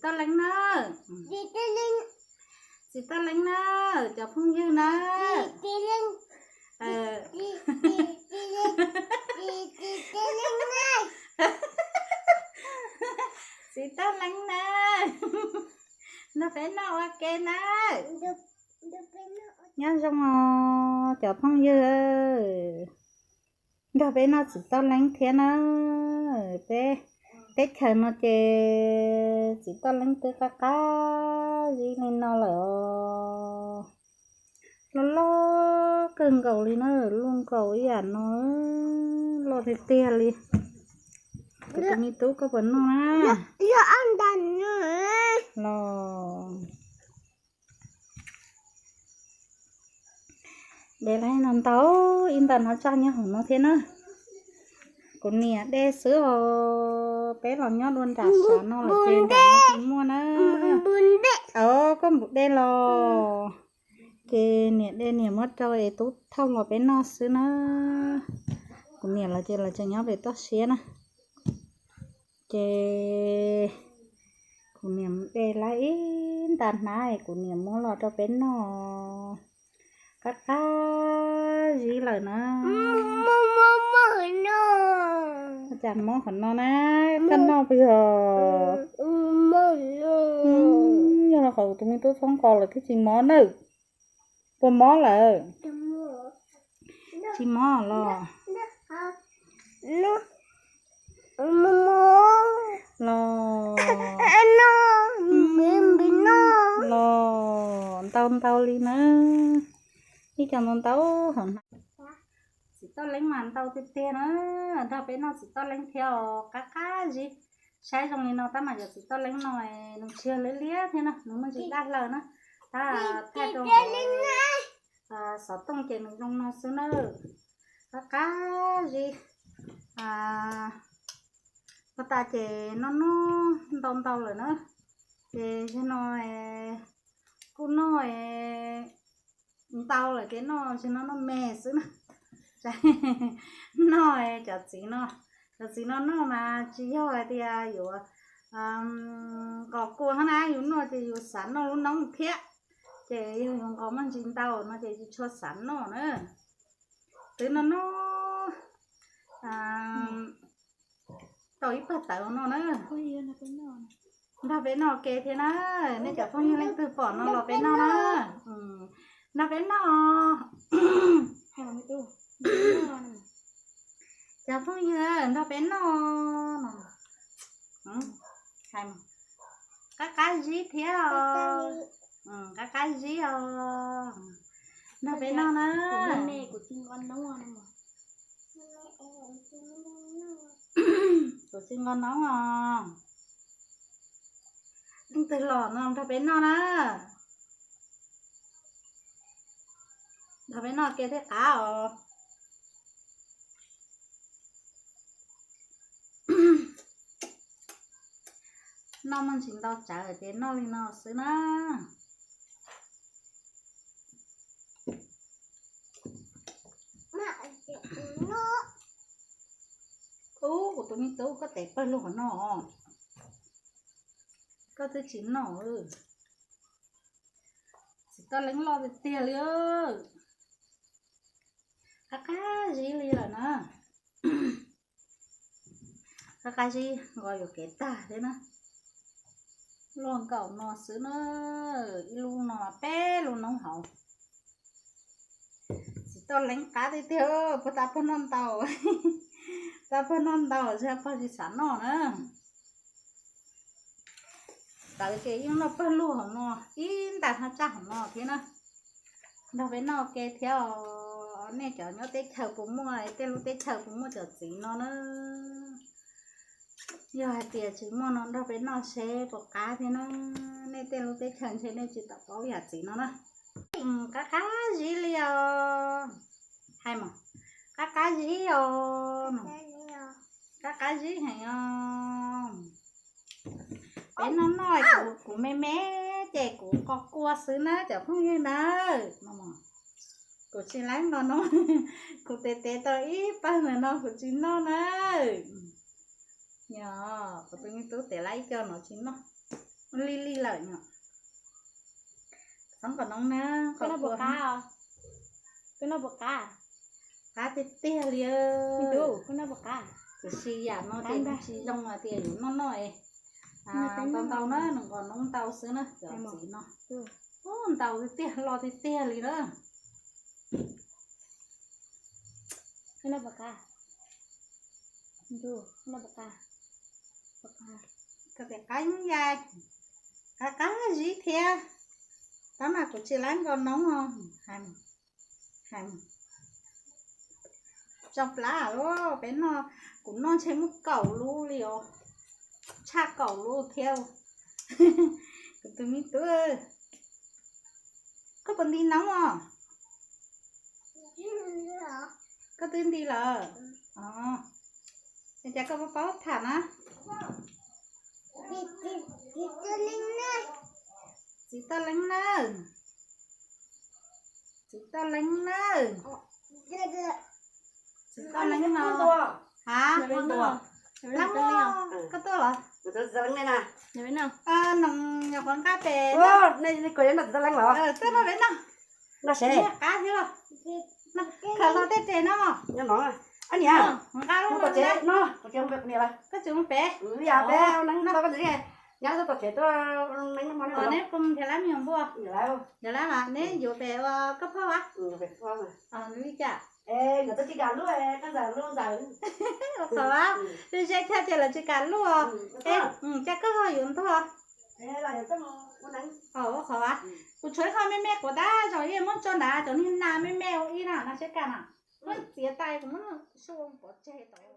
Toj Leeb na, Txiv Toj Leeb na, cov phooj ywg na. Txiv Toj Leeb na, nrog peb noj ua ke na. Nyob zoo os cov phooj ywg, nrog peb noj Txiv Toj Leeb thiab na. Peb teb chaws no ces Txiv Toj Leeb twb qab qab zib li no lawm os. Loj loj kawg nkaus li na, luaj nkaus ib yam no, loj tiag tiag li. Kuv tus me tub koj puas noj na? Los de lawm no ntau, ib nta hnav tsaj nyob hauv no thiab na. Kuv niam de xwb os, peb los nyob dua nram sav no lawm ces nram no tsis muaj na. Koj npus de los, ces niam de niam muab rau es tub thauj los peb noj xwb na. Kuv niam los ces los tseem nyob pem toj siab na. Ces kuv niam de lawm ib nta hnav es kuv niam muab los rau peb noj, qab qab zib lawm na. Cas mob qhov no na, koj noj puas yog? Yog los qhov kuv tus me tub txhob nqos lawm thiaj tsis mob nawb. Puas mob lawm? Tsis mob los? Los, los ntau ntau li na, ib co ntau ntau hauv na. Txiv Toj Leeb mas ntau tiag tiag na, nrog peb noj Txiv Toj Leeb thiab os, qab qab zib. Saib zoo li no tab mas yog Txiv Toj Leeb no nws tsis yog liab liab thiab na, nws muaj ntsis daj hlaws na, tab thaij rau xov tooj ces nws zoo no xwb na. Qab qab zib. Puag ta ces noj noj ntau ntau lawm na, ces yog no kuj noj ntau lawm ces noj tsis no noj me xwb na. Noj cov txiv no, cov txiv no noj mas tsis yog hais tias yuav nqos kua na, yus noj ces yus xav noj lub noob thiab, ces yog yus nqos muaj ntsis ntau no ces tsis tshua xav noj na. Twb no noj tau ib pawg tawv no na. Nrog peb noj ke thiab na, nej cov phooj ywg leej twg pom no los peb noj na. Nrog peb noj. Cov phooj ywg nrog peb noj no. Qab qab zib thiab os. Qab qab zib os. Nrog peb noj na. Kuv tsis nqos noob os. Leej twg los no nrog peb noj na. Nrog peb noj ke thiaj qab os. Noj muaj ntsis ntau tsawv ces noj li no xwb na. Ub, kuv tus me tub, koj tev pawg lug qhov no, koj twb tsis noj. Txiv Toj Leeb loj tiag tiag li. Qab qab zib li lawm na. Qab qab zib nqos yuam kev tag thiab na. Loj nkaus no xwb na, ib lub no peb lub noob hauv. Txiv Toj Leeb qab tiag tiag, puag ta pawg noj ntau, ta pawg noj ntau, pawg tsis xav noj na. Tawv ces yeej noj pawg lug hauv no, ib nta hnav tsaj hauv no thiab na. Nrog peb noj ke thiab os, nej cov nyob teb chaws puas muaj, tej lub teb chaws puas muaj cov txiv no na. Yog hais tias tsis muaj no nrog peb noj seb puas qab thiab na. Nej tej lub teb chaws ntshe nej tsis tau paub yam txiv no na. Qab qab zib li os. Hais mas, qab qab zib os. Qab qab zib heev os. Peb noj noj, kuv me me ces kuv nqos kua xwb na cov phooj ywg na. Kuv tsis laib nqos no, kuv tev tev tau ib pawg ntawm no kuv tsis noj na. Yog kuv tus me tub tev lawm ib co no tsis noj. Li li lawm no. Txhob kom noov na, qab, qab tiag tiag li. Tiam sis yam no ces tsis zoo tias yuav noj noj es ntau ntau na, nws kom noov ntau xwb na cov txiv no. Ntau tiag tiag, loj tiag tiag li na. Koj tias qab yai, qab qab zib thiab, tab mas kuv tsis laib nkaus noov os. Tso plab lawm, peb noj, kuv noj ntshe muaj kaum lub li os, tshaj kaum lub thiab. Kuv tus me tub, koj puas nti noov os? Koj twb nti lawm. Cas koj paub paub tham na? Txiv Toj Leeb na. Txiv Toj Leeb na. Txiv Toj Leeb no. Ha? Leeb, koj tuaj los? Noog nyuam qhuav nqa pem. Tuaj noj peb noj. Qab thiab los? Khaws hlo tej tes no. Nqa, koj tsis mus pem? Nyab tom tsev tuaj, neb nrhiav lab me nyuam npua. Nrhiav lab los neb yuav pem ua koj phauj a? Li cas? Ua qhov a, ze chaj ces lawv tsis kam luaj. Cas koj ho yuav ntuag? Ua qhov a, kuv tshuav ib qho me me quav dab zog yeej muab tso nrad, cov niag nas me me ua ib na, nas seb kaj na. Muab txiav tas kuv muab su pov tseg tau.